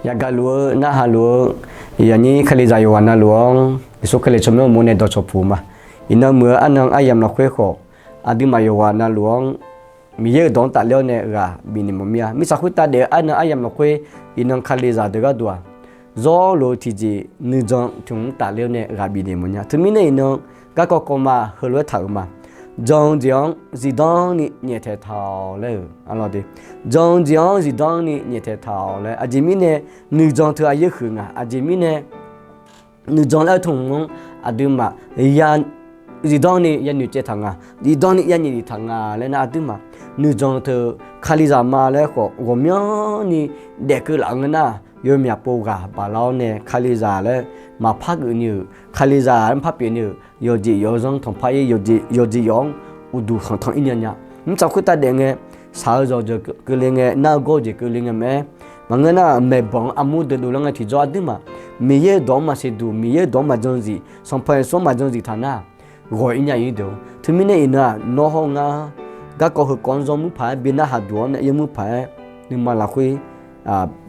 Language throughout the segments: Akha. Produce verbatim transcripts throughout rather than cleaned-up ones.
Yagaq luf-eu narhaq luf-eu, aqnyir Kalizaq yawqghaq navluf-anr Yeqsur Kali tsawrmyanr uqmov nae dawqcawq puq ma. Iqnan muiq-eu arnan aryamq lafkhoer khawf, aqduimaf yawqghaq navluf-anr Miqyaer-euq dawq-anr tafler-awr nae ghaq bifnaeq mawf mir-a. Mirtsaq khoertav daef-eu arnan aryamq lafkhoer iqnan Kalizaq deuq gharduq-aq, zawr lof-eu tiqjeq nuijan tiq hmq-anr tafler-awr nae ghaq bifnaeq mawf nya. Teumirnae iqnan garkawv kawv ma heulof-aer taq-euq ma. Jan-eu jeq-anr zifdan ni nyaeftaeq taq-awq laer-euq, jan-eu jeq-anr zifdan ni nyaeftaeq taq-awq laer. Aqjeq mirnae nuijan teu aqyaer huiq nga. Aqjeq mirnae nuijan laer-eu tmq-anr aqduimaf ya zifdan ni ya noeqtsaev taq nga, zifdan ni ya nyaef taq nga laer nar aqduimaf nuijan teu Kalizaq ma laer khawf ghawqmyanrni daefkeuv laf-eu ngeur nar, yawmyaq pov ghaq baqlar-awr nae Kalizaq laer maqpar geuf ni-euq, Kalizaq-anr par pyeuf ni-euq, yawqjeq yawq-eu zanr tanqpar-ir, yawqjeq yawq-anr uqduq khanqtanq-ir nya nya. Mirtsaq khoertav daef ngae, shaq-eu zawqjawq keuvle ngae, nar-eu gawr-eu jeq keuvle ngae mae. Maqngeur nar-aq, maeqbawq-anr armur deuq dovlar ngae tiqjawr aqduimaf Miqyaer-euq dawq-anr maqsiq duq, Miqyaer-euq dawq-anr maqjan zif, Sanqpaq Yeqsur-anr maqjan zif taq nar, ghawq-ir nya-ir deuq-or. Teumirnae iqnan-aq, nawr hawr ngar garkawv heukawv-anr zawr muir paq-aer bi narhaq duq-awr nae yaer muir paq-aer nuima lafkhoer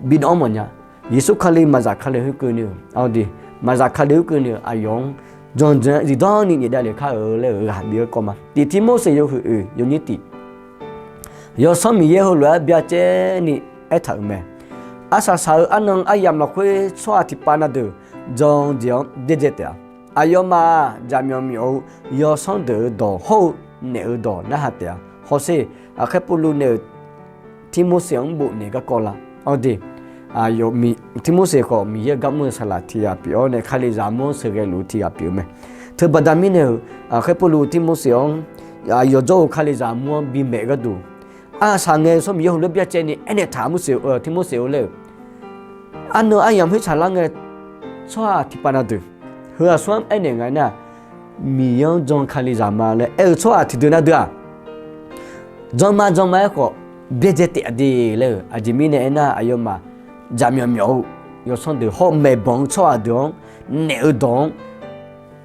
bidanr-anr mawfnya. Yeqsur Kali maqzaq Kali khoerkeuvni-euq, maqzaq Kali khoerkeuvni-euq aqyawf-anr jan-eu jeq-anr zifdan ni nyaefdav lef kar-euq laer-euq ghaq bif-eu kawv ma. Tiq Tirmorseq yawhuiq oeq yawnyir tiq, Yawsanr Miqyaer heulof-aer byacaevni aertaq-euq mae. Arsaq saq-eu arnan aryamq lafkhoer tsawrhaq tiqpav na deuq jan-eu jeq-anr byaerdzae taef-a. Aqyawfmaf-aq, jaqmyawf myawf-eu yawsanr deuq-euq dawq hawr-eu naef-eu dawq narhaq taef-a. Hawsher, Aqkhaer Pawrluv nae-euq Tirmorseq-anr bofnaeq garkawv la. Awr de, Tirmorseq khawf Miqyaer-euq gar mr-eu saqlaq tiq ghaq pyeuf-awr nae Kalizaq armur-anr sheuqghae luf-eu tiq ghaq pyeuf-eu mae. Teubaqda mirnae-euq, Aqkhaer Pawrluv Tirmorseq-anr yawqjawr-euq Kalizaq armur-anr bimaeq gharduq, arsaq ngae Yawsanr Miqyaer heulof-aer byacaevni aernaeq taq Tirmorseq-eu laer-euq, arnan aryamq khoer tsaqlar ngae, tsawrhaq tiqpav na deuq, heu aqsur-anr aernaeq nga aernar, Miqyaer-anr jan-eu Kalizaq ma laer aer-eu tsawrhaq tiqdeuq na deuq-aq, jan ma jan ma-aer khawf byaerdzae taef-a de laer-euq. Aqjeq mirnae aernar, aqyawfmaf jaqmyawf myawf-eu yawsanr deuq hawr-eu maeqbawq-eu tsawrhaq deuq-anr naef-eu dawq-anr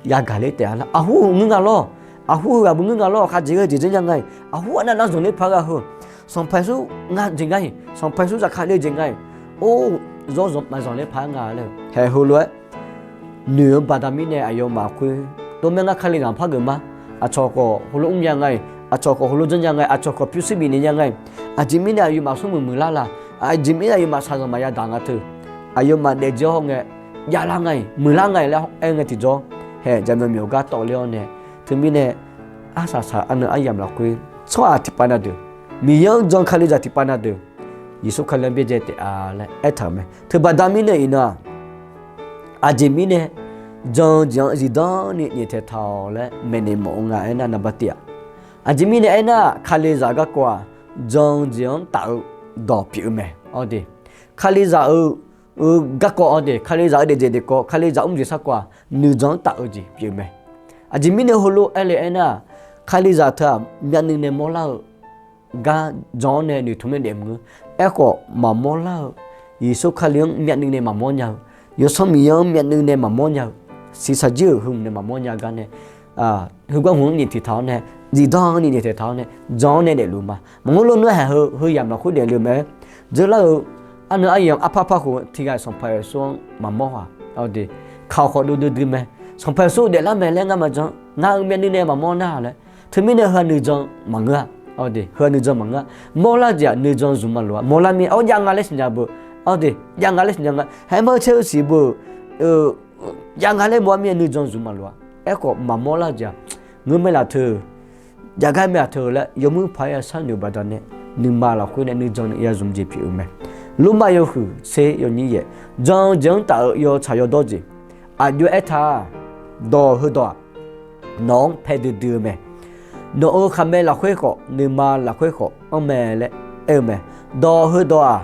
yagaq ler taef-a laer. Aqhur-euq ngeur nga lawr, aqhur-eu ghaq beu ngeur nga lawr, khavjeq ghae jeq janrnya nga-iq, aqhur aqnav nav zanqler paq-aer gha heu, Sanqpaq Yeqsur nga jeq nga-iq, Sanqpaq Yeqsur zafkale jeq nga-iq, or, zawr zanq maqzanq ler paq-aer nga laer-eu. Haeq heulof-aer noeq-eu baqda mirnae aqyawfmaf khoer, tov mae ngar Kalizaq par geuf ma. Aqcawq khawf heulof mrnya nga-iq, aqcawq khawf heulof janrnya nga-iq, aqcawq khawf pyurshuir bifnaeq nya nga-iq, aqjeq mirnae aqyawfmaf smrmuiq muiqlar la? Aqjeq mirnae aqyawfmaf shaqzanq maqya daq nga teu, aqyawfmaf daefjir hawr ngae, javlar nga-iq, muiqlar nga-iq laer aer ngae tiqjawr, haeq jaqmyawf myawf gar tawvler-awr nae, teumirnae arsaq saq-eu arnan aryamq lafkhoer tsawrhaq tiqpav na deuq, Miqyaer-anr jan Kalizaq tiqpav na deuq, Yeqsur Kali-anr byaerdzae taef-a laer aertaq-euq mae. Teubaqda mirnae iqnan-aq, aqjeq mirnae jan-eu jeq-anr zifdan ni nyaeftaeq taq-awq laer maeqnaeq mawf-eu nga aernar, naqba tiv-aq, aqjeq mirnae aernar, Kalizaq garkawv-aq, jan-eu jeq-anr taf-eu dawq pyeuf-eu mae. Awr de, Kalizaq-eu garkawv, awr de, Kalizaq-eu daefjeq daefkawv, Kalizaq mr jeq sarkawv-aq, nuijan-anr taf-eu jeq pyeuf-eu mae. Aqjeq mirnae heulof aer le aernar, Kalizaq teu-aq myavnuiv nae mawrlar-eu gar jan-awr nae noeqtmq-aer daef maqngeur. Aerkhawf, maqmawr lar-eu, Yeqsur Kali-anr myavnuiv nae maqmawr nya-eu, Yawsanr Miqyaer-anr myavnuiv nae maqmawr nya-eu, shiqshaq jir-euq heu hmq nae maqmawr nya gar nae, heugar hmq-anr nyaeftiq taq-awr nae, zifdan ni nyaeftaeq taq-awr nae, jan-awr nae daefluf ma. Maqngeur lof nar haeq heu, heu yamq lafkhoer daefle-eu mae. Dzeur lar-eu, arnan aryamq arpar parkhof tiq ghaq Sanqpaq Yeqsur-anr maqmawr-aq, awr de, kaq khawf dovdui dui mae. Sanqpaq Yeqsur daeflar mae laer ngar maqjan, ngar-eu myavnuiv nae maqmawr nar laer. Teumirnae heu-aq nuijan maqngeur-a. Awr de, heu-aq nuijan maqngeur-a. Mawrlar jeq-aq nuijan zmq maqloq-a. Mawrlar mir-a, awr jav nga laer siqnya beu. Awr de, jav nga laer siqnya nga. Haer mar-eu caer-eu siq beu-eu, jav nga laer mawr-a mir-a, nuijan zmq maqloq-a. Aerkhawf maqmawr lar-eu jeq-aq, ngeur mae laf teu, jav gar mae-aq teu laer yawmuir paq-aer ya sharnoeq-eu baqdanae, nuima lafkhoer nae nuijan ya zmq jeq pyeuf-eu mae. Lormav yawhuiq tser yawnyir yaef, jan-eu jeq-anr taf-eu yawtsaq yawdawr jeq, aqjox aertaq-aq, dawq heudawq-aq, nawq-anr pae duidui-eu mae. Nawq-euq khaqmae lafkhoer khawf, nuima lafkhoer khawf anr mae laer aer-eu mae. Dawq heudawq-aq,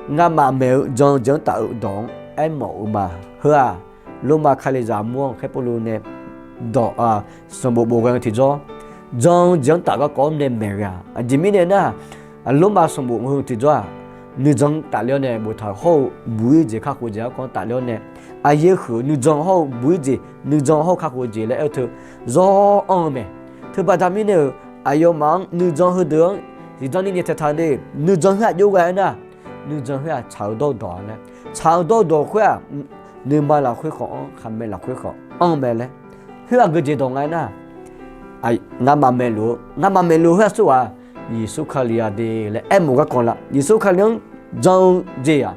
ngamaf maeq-eu jan-eu jeq-anr taf-eu dawq-anr aermawf-eu ma. Heu-aq, Lormav Kalizaq armur-anr Khaerpavlov nae dawq-aq, sanqbof bof ghae-eu tiqjawr, jan-eu jeq-anr taf garkawv-anr nae maeq ghae-aq, aqjeq mirnae nar, Lormav sanqbof heu tiqjawr-aq, nuijan-anr tafler-awr nae boftaq-euq hawr-eu buq-ir jeq kakhof-eu jeq garkawv-anr tafler-awr nae, aqyaer huiq-eu nuijan hawr-eu buq-ir jeq, nuijan hawr-eu kakhof-eu jeq laer aer-eu teu, zawr anr-eu mae. Teubaqda mirnae-euq aqyawfmaf-anr nuijan heudeuq-anr zifdan ni nyaeftaeq taq de, nuijan khoer-aq jov ghae-aer nar, nuijan khoer-aq tsaq-eu dawr-eu dawq-a laer, tsaq-eu dawr-eu dawq khoer-aq, nuima lafkhoer khawf anr, khaqmae lafkhoer khawf anr mae laer. Khoer-aq geujeq dawq nga aernar, ngamaf maeqluf-eu, ngamaf maeqluf-eu khoer-aq sawr-aq, Yeqsur Kali-a de laer aermawf garkawv la. Yeqsur Kali-anr jan-eu jeq-aq,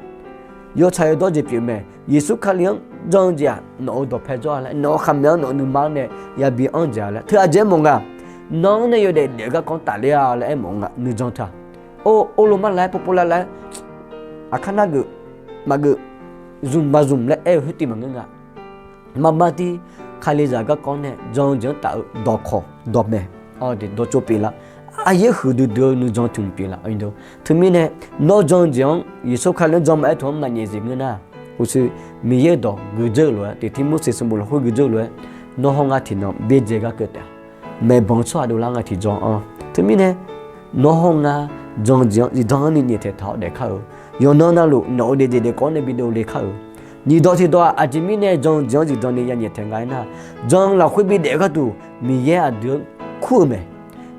yawtsaq yawdawr jeq pyeuf mae. Yeqsur Kali-anr jan-eu jeq-aq, nawq-euq dawqpae jawr-a laer, nawq-euq khaqmae-anr, nawq-euq nuima-anr nae yabi anr jeq-a laer. Teu aqjeq aermawf nga, nawq-anr nae yawdaef daef-eu garkawv-anr tafler-a laer aermawf nga. Nuijan teu-aq, or, or lo mar laer, povpov lar laer, aqkar nargeuf maqgeuf, zmq maqzmq laer aer-eu khoertiv maqngeur nga. Marmar dir, Kalizaq garkawv-anr nae jan-eu jeq-anr taf-eu dawqkawq dawqmaeq, dawqtsov pyeuflar. Aqyaer huiqdui dui-eu nuijan tmq pyeuflar. Teumirnae, nawr jan-eu jeq-anr, Yeqsur Kali-anr jan maqaer taq-anr maqnyaef zif ngeur nar, uqshoe Miqyaer-euq dawq guidzeur-eu lof-aer, tiqtiq Murseq sanqbof lafkhoer guidzeur-eu lof-aer, nawr hawr ngar tiqnan byaerdzae gar keuv taef-a. Maeqbanq tsawrhaq dovlar nga tiqjawr-anr. Teumirnae, nawr hawr ngar jan-eu jeq-anr zifdan-anr ni nyaeftaeq taq-awr daefkar-eu, yawqnan navluf nawq-euq daefjeq daefkawv-anr nae bi dovle kar-eu, nyiq dawq tiqdawq-aq, aqjeq mirnae jan-eu jeq-anr zifdan ni ya nyaeftaeq nga aernar, jan lafkhoer bi daef-eu gharduq Miqyaer aqdui-anr kur-eu mae.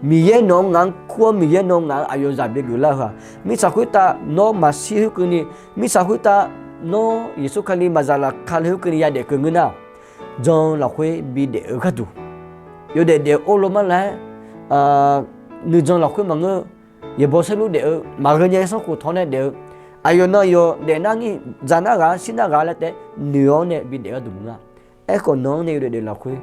Miqyaer nawq-anr ngaq-anr kur-awr, Miqyaer nawq-anr ngaq-anr aqyawf zaq bi geuflar-eu-aq, mirtsaq khoertav nawr maqshir khoerkeuvni, mirtsaq khoertav nawr Yeqsur Kali maqzaq laqka le khoerkeuvni yadaef keuv ngeur nar, jan lafkhoer bi daef-eu gharduq, yawdaef daef-eu or lo mar laer, nuijan lafkhoer maqngeur, yaeqbawq saerlu daef-eu, maqghae nya-aer sanrkhof tawq-awr nae daef-eu, aqyawf nan yawf daefnar ngir, dzaq nar ghaq, shir nar ghaq laer taef-aer noeq-awr nae bi daef gharduq maqngeur-a. Aerkhawf, nawq-anr nae yawdaef daef lafkhoer,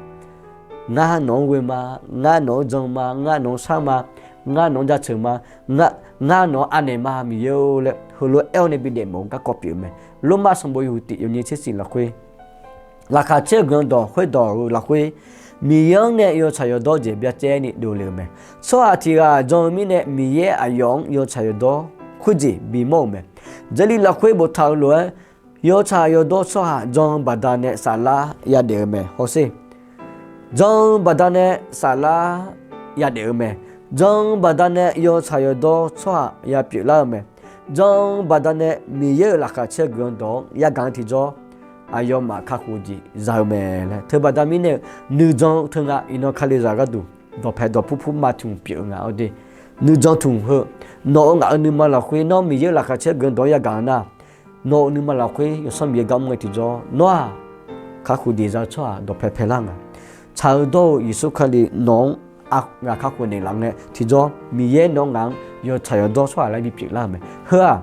ngar nawq-anr ghoe ma, ngar nawq-anr jan ma, ngar nawq-anr shar ma, ngar nawq-anr jaceuq ma, ngar nawq-anr anaeq ma, Miqyaer-or laer heulof-aer aer-awr nae bi daefmawf-eu garkawv pyeuf-eu mae. Lormav sanqbof yawhuiq tiq yawnyir tser siq lafkhoer, laqkhaq caer-eu guiqlanq dawq khoerdawq-euq lafkhoer, Miqyaer-anr nae yawtsaq yawdawr jeq byacaevni dovle-euq mae. Tsawrhaq tiq ghaq jan-eu mirnae Miqyaer aqyawf-anr yawtsaq yawdawr khoerjeq bimawr-euq mae. Jarlif lafkhoer boftaq-euq lof-aer, yawtsaq yawdawr tsawrhaq jan-eu baqdanae saflar yadaef-eu mae. Hawsher, jan-eu baqdanae saflar yadaef-eu mae. Jan-eu baqdanae yawtsaq yawdawr tsawrhaq yapyeuf lar-eu mae. Jan-eu baqdanae Miqyaer-euq laqkhaq caer-eu guiqlanq dawq-anr yagaq-anr tiqjawr, aqyawfmaf kakhof jeq za-eu mae laer. Teubaqda mirnae-eu, nuijan teu nga. Iqnan Kalizaq gharduq dawqpae dawqpur pur ma tmq pyeuf-eu nga. Awr de, nuijan tmq heu, nawq-euq ngaq-euq nuima lafkhoer nawr Miqyaer-euq laqkhaq caer-eu guiqlanq dawq-anr yagaq-eu nar, nawq-euq nuima lafkhoer Yawsanr Miqyaer gar mr ngae tiqjawr, nawr-aq, kakhof jeq za-eu tsawrhaq dawqpae paelar nga. Tsaq-eu dawr-eu Yeqsur Kali nawq-anr aqghaq kakhof naeqlaf ngae tiqjawr, Miqyaer nawr ngaq-anr yawtsaq yawdawr tsawrhaq laer bipyeuf lar-euq mae. Heu-aq,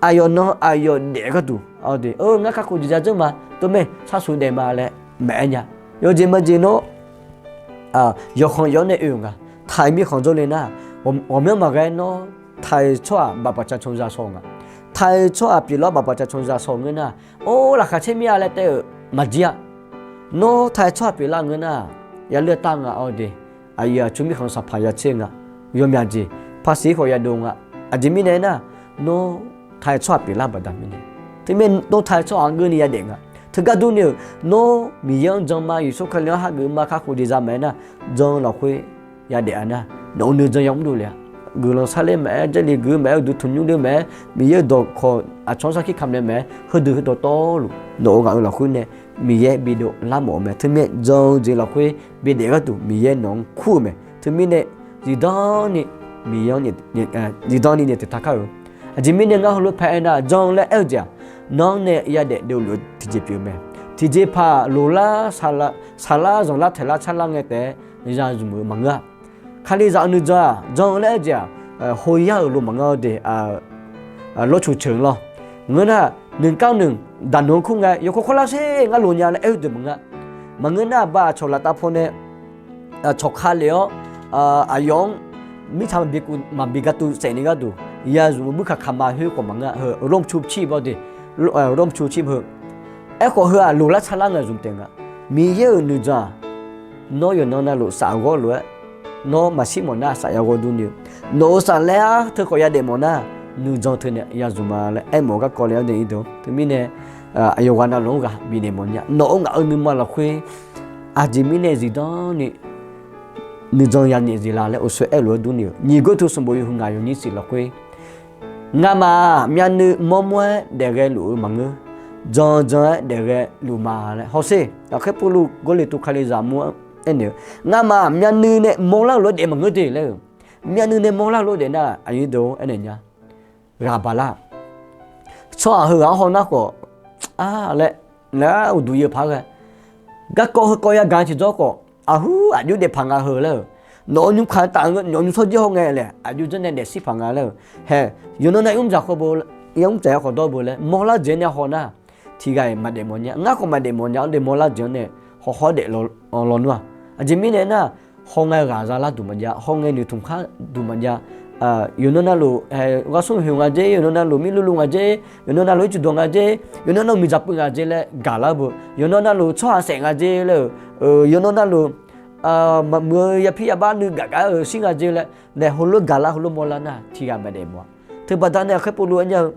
aqyawf nan aqyawf daef gharduq, awr de, ngar kakhof jeq za dzeur ma, tov mae, sarsuq daef ma laer maqaer nya. Yawjeq majeq nawr yawqkhanq yawq-anr nae oe-euq nga. Taiq mirkhanq jawrle nar, ghawqmyanr maqghae nawr taiq tsawrhaq baqbaqca canza shaw nga. Taiq tsawrhaq pyeuflar baqbaqca canza shaw ngeur nar, or, laqkhaq caer mir-a laer taef-euq maqjir-a. Nawr taiq tsawrhaq pyeuflar ngeur nar, yaler tav nga. Awr de, aqyuif aqtsu mirkhanq saqpaq yatser nga. Yawmyaq jeq, paqsiq khawf yadov nga. Aqjeq mirnae aernar, nawr taiq tsawrhaq pyeuflar baqda mirnae, teumirnae nawr taiq tsawrhaq-anr geurni yadaef nga. Teugar durni-euq, nawr Miqyaer-anr jan ma, Yeqsur Kali-anr hageuf ma, kakhof jeq za maqaer nar, jan-eu lafkhoer yadaef-a nar, nawq-euq nuijan yamr dovle-a. Guiqlanq sarler maqaer, Jarlif guiq maqaer, uqduq tanqnymr le maqaer, Miqyaer-euq dawqkawq aqcawq-anr sarkir kamq nae maqaer, heudeuq heudawq tawvluf nawq-euq ngaq-euq lafkhoer nae Miqyaer bidov larmawf-eu mae. Teumirnae jan-eu jeq lafkhoer bidaef gharduq Miqyaer nawq-anr kur-eu mae. Teumirnae zifdan ni Miqyaer-anr, zifdan ni nyaeftaeq taq kar-euq. Aqjeq mirnae ngar heulof-aer pae aernar, jan laer aer-eu jeq-aq, nawq-anr nae yadaef dovluf-eu tiqjeq pyeuf-eu mae. Tiqjeqpaq loqlar, saqlar zanqlar taeqlar carlar ngae taef-aer yazmq-euq maqngeur-a. Kalizaq-eu nuijan-aq, jan laer aer-eu jeq-aq, hoyar-euq lo maqngeur-a de, lawrcuq ceuq lawr. Ngeur nar, noeqkar noeq, daqnoeq-anr kur ngae, yawkawr kawrlar sher ngar loq nya laer aer-eu deuq maqngeur-a. Maqngeur nar, aqba aqcawq laftav paw nae cawqka lef-awr, aqyawf-anr mirtsaq maqbi gatuv saef ni gharduq yazmq-eu buir kaqkaq ma khoer khawf maqngeur-a. Heu Rormcu cir baw de, Rormcu cir heu. Aerkhawf heu-aq, loqlar carlar ngae zmq taef nga. Miqyaer-euq nuijan-aq, nawr yawqnan navluf saf ghawr lof-aer, nawr maqshir mawf nar saf yaghaw durni-eu, nawq-euq saflar-ar teu khawf yadaef mawf nar, nuijan teunae yazmq ma laer aermawf-eu garkawv le-awr de ir deuq. Teumirnae aqyawf ghaq navluf-anr ghaq bifnaeq mawf nya. Nawq-euq ngaq-euq nuima lafkhoer aqjeq mirnae zifdan ni nuijan yanaeq zif la laer uqshoe aerlof-aer durni-eu, nyiq gor teu sanqbof yawhuiq ngaq yawnyir siq lafkhoer, ngamaf-aq myavnuiv mawrmawr-aer daef ghae luf-eu maqngeur, jan jan-aer daef ghae luf ma laer hawsher. Aqkhaer Pawrluv Gawrliqtu Kalizaq mur-anr aernaeq-eu, ngamaf-aq myavnuiv nae mawrlar-eu lof-aer daef maqngeur de laer-eu, myavnuiv nae mawrlar-eu lof-aer daef nar, aqyuif deuq-or aernaeq nya. Ghaq baq lar. Tsawrhaq heughaq-anr haw nar khawf, Ar laer, nar uqduq yeu paq-aer ghae. Garkawv heukawv yagaq-eu tiqjawr khawf, aqhur aqjox daefpaq nga heu laer-euq. Nawq-euq nymrkaq taf-eu nawq-euq nymrshawr jir hawngae laer aqjox janrnae daefshir paq nga laer-euq. Hae, yawqnan nav yamr dzaq khawf bo, yamr dzaq-aer khawf dawr bo laer mawrlar jeq-anr nae haw nar, tiqghaq-iq maqdaef mawf nya. Ngar khawf maqdaef mawf nya-anr de mawrlar jeq-anr nae hawkhaw-awr daef lawnmr-a. Aqjeq mirnae nar, hawngae ghaq zalar duq maqjav, hawngae noeqtmq khar duq maqjav. Yawqnan navluf, ghar smr hoeq nga jer, yawqnan navluf mirluvluv nga jer, yawqnan navluf ircuf dawq nga jer, yawqnan navluf miqdzaq puiv nga jer laer gaqlar beu, yawqnan navluf tsawrhaq saef nga jer laer-euq, yawqnan navluf maqmuiq-eu yapir yabar nuigaf gaf-eu shir nga jer laer nae heulof gaqlar heulof mawrlar nar tiqghaq maqdaef mawf-a. Teubaqda nae aqkhaer Pawrluv aernya-eu,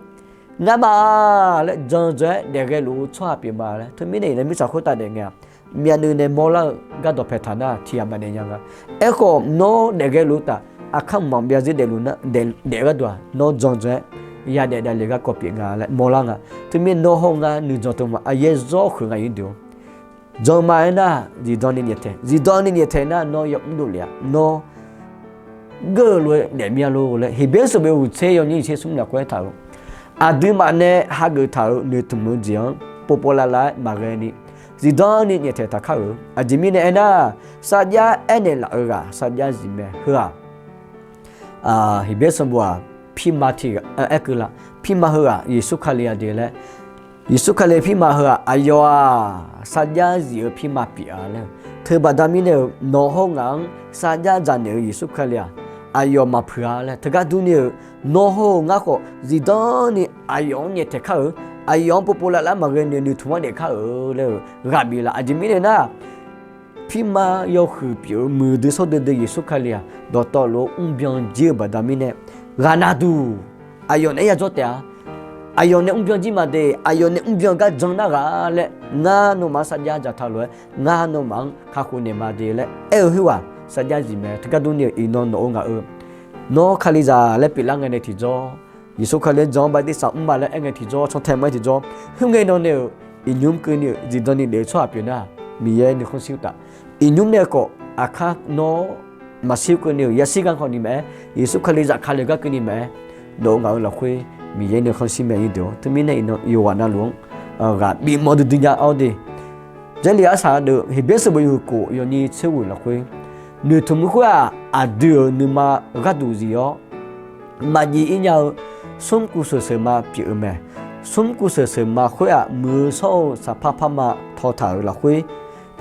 ngar ma laer jan jan-aer daef ghae luf-eu tsawrhaq pyeuf ma laer. Teumirnae iqnan mirtsaq khoertav daef ngae-aq, myavnuiv nae mawrlar-eu gardawq paeq taq nar tiqghaq maqdaef nya nga. Aerkhawf nawr daef ghae luf-eu taf aqkar mqmaq byav zir daefluf nar, daef gharduq-aq nawr jan jan-aer yadaef davle garkawv pyeuf nga laer mawrlar nga. Teumirnae nawr hawr ngar nuijan teumaf aqyaer zawr khoeq nga ir deuq-or. Jan ma aernar, zifdan ni nyaeftaeq, zifdan ni nyaeftaeq nar nawr yamr dovlef-a. Nawr geur-eu lof-aer daefmir-a lor laer Heqbyaer sanqbof uqtser yawnyir tser smr lafkhoer aertaq-euq, aqduimaf nae hageuf taq-euq noeqtmq-eu jeq-anr povpov lavlav-aer maqghae ni, zifdan ni nyaeftaeq taq kar-euq. Aqjeq mirnae aernar, sarjax aernaeq laf-eu ghaq sarjax zif mae. Heu-aq, Heqbyaer sanqbof-aq, pirma tiq ghaq aerkeuv la. Pirma heughaq Yeqsur Kali-a de laer, Yeqsur Kali pirma heughaq aqyawf-aq sarjax zif-eu pirma pyeuf-a laer-eu. Teubaqda mirnae-euq nawq hawr ngaq-anr sarjax dzaqnaeq-eu Yeqsur Kali-aq, aqyawf maqpuiq-a laer. Teugar durni-euq nawr hawr-eu ngar khawf zifdan ni aqyawf-anr nyaeftaeq kar-euq, aqyawf-anr povpov lavlav maqghae ni noeqtmq-anr daef kar-euq laer-euq ghaq bif la. Aqjeq mirnae nar, pirma yawhuiq pyeuf-eu muiqdui shawrdui dui Yeqsur Kali-aq dawqtawvluf-eu mrbyan jir-eu baqda mirnae, ghaqnaq duq aqyawf naeq-aer yajawr taef-a. Aqyawf nae mrbyan jir maqde, aqyawf nae mrbyan gar jan nar ghaq laer, ngar nawmaf-anr sarjax dzaqtaq lof-aer ngar nawmaf-anr kakhof naeq ma de laer aer-eu khoerghaq sarjax zif mae. Teugar durni-euq iqnan nawq-eu ngaq-eu, nawr Kalizaq laer pyeuflar ngae nae tiqjawr, Yeqsur Kali-anr jan-anr bartirsaq mr ma laer aer ngae tiqjawr, cantae ma-aer tiqjawr, khoerngae nan nae-euq iqnymr keuvni-euq zifdan ni daef-eu tsawrhaq pyeuf nar, Miqyaer nuikhanr shir-eu taf. Iqnymr nae khawf aqkar nawr maqshir keuvni-euq yashir gar khawf ni maqaer, Yeqsur Kalizaq kale gar keuvni maqaer, nawq-eu ngaq-eu lafkhoer Miqyaer nuikhanr shir mae ir deuq-or. Teumirnae iqnan yawqghaq navluf-anr ghaq bifmawf duidui nya-awr de. Jarlif arsaq deuq Heqbyaer sanqbof yawhuiq khof yawnyir tser ghoeq lafkhoer, noeqtmq khoer-aq, aqdui-euq nuima gharduq zif-awr maqjiv ir nya-eu smrkuv sheuq sheuq ma pyeuf-eu mae. Smrkuv sheuq sheuq ma khoer-aq, muiq-eu shawr-eu saqpar parma tawtaq-euq lafkhoer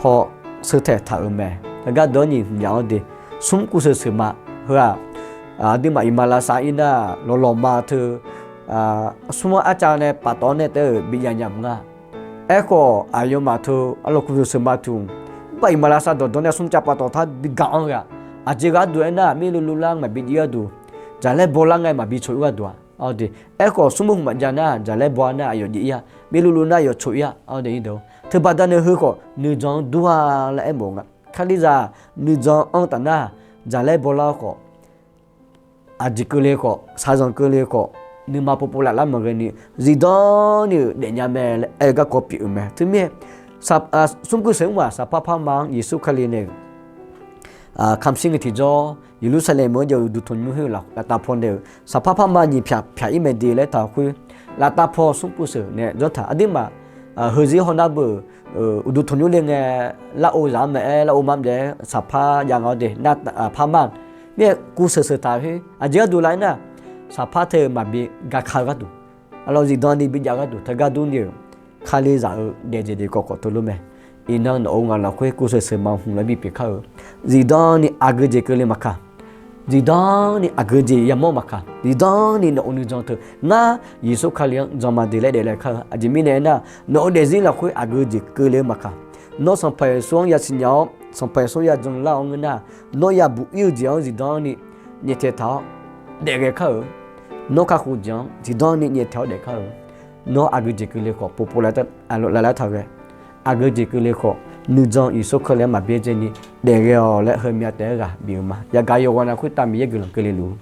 paw sheuq taeq taq-euq mae. Gardeuq-anr nyiq hmq yaf-awr de, smrkuv sheuq sheuq ma heu-aq, aqduimaf iqmalavshav ir nar, lawqlawq ma teu, smr-anr arcav nae paftawf-awr nae taef-euq bi jav nya mq nga. Aerkhawf aqyawfmaf teu arlawq kuv sheuq sheuq ma tuq, mr baf iqmalavshav dawqdawr nae smrcav paftawf tar bi gaq-anr ghaq, aqjeq gharduq aernar, mirluvluv lar maqbi jiv gharduq, jaqlaer baw lar ngae maqbi coq ir gharduq-aq. Aerkhawf smrmuiq hmq maqjav nar, jaqlaer baw-a nar aqyawf jiv ir-a, mirluvluv nar aqyawf coq ir-a. Teubaqda nae heu khawf nuijan-anr dur-a laer aermawf nga. Kalizaq nuijan anr taf nar, jaqlaer baw lar khawf, aqjeq keuvle khawf, shaqzanq keuvle khawf, nuima povpov laflar maqghae ni, zifdan ni-euq daefnya mae laer aer-eu garkawv pyeuf-eu mae. Teumirnae, smrkuv sheuq mr-aq, saqpar parma-anr Yeqsur Kali nae-euq kamq shir ngae tiqjawr, Yeqlursaqlaeq meuq-anr jav-eu uqduq tanqnymr khoer-eu laftav paw nae-euq saqpar parma nyiq pyaq pyaq ir mae de laer taq khoer, laftav paw smrkuv sheuq nae janr taq. Aqduimaf heuzir hawnar beu-euq uqduq tanqnymr le ngae, larov zaq-anr maqaer, larov mar mjav-aer saqpar jav nga-awr de, parma mirnae kuv sheuq sheuq taq khoer aqjeq gharduq laf-aer nar, saqpar teu-eu maqbi gaka-eu gharduq, arlawq zifdan ni bi jav gharduq, teugar durni-euq Kalizaq-eu daefjeq daefkawv khawf teulof mae. Iqnan nawq-eu ngaq lafkhoer kuv sheuq sheuq ma hmq laer bipyeuf kar-eu, zifdan ni aqgeu jeq keuvle maqkaq, zifdan ni aqgeu jeq yamawr maqkaq, zifdan ni nawq-eu nuijan teu ngar Yeqsur Kali-anr jan ma de laer daeflaeq kar-eu. Aqjeq mirnae aernar, nawq-eu daefzir lafkhoer aqgeu jeq keuvle-eu maqkaq, nawr Sanqpaq Yeqsur-anr yasiqnya-awr, Sanqpaq Yeqsur yajan lar-awr ngeur nar, nawr yabuq ir-eu jeq-anr zifdan ni nyaeftaeq taq-awr daef ghae kar-eu. Nawr kakhof jeq-anr zifdan ni nyaeftaeq-awr daef kar-eu. Nawr aqgeu jeq keuvle khawf povpov laflar taq ghae. Aqgeu jeq keuvle khawf nuijan Yeqsur Kali-anr maqbyaerdzae ni daef ghae-awq laer heumya taef-aer ghaq bif-eu ma. Yagaq yawqghaq nav khoertav Miqyaer guiqlanq keuvle luf-eu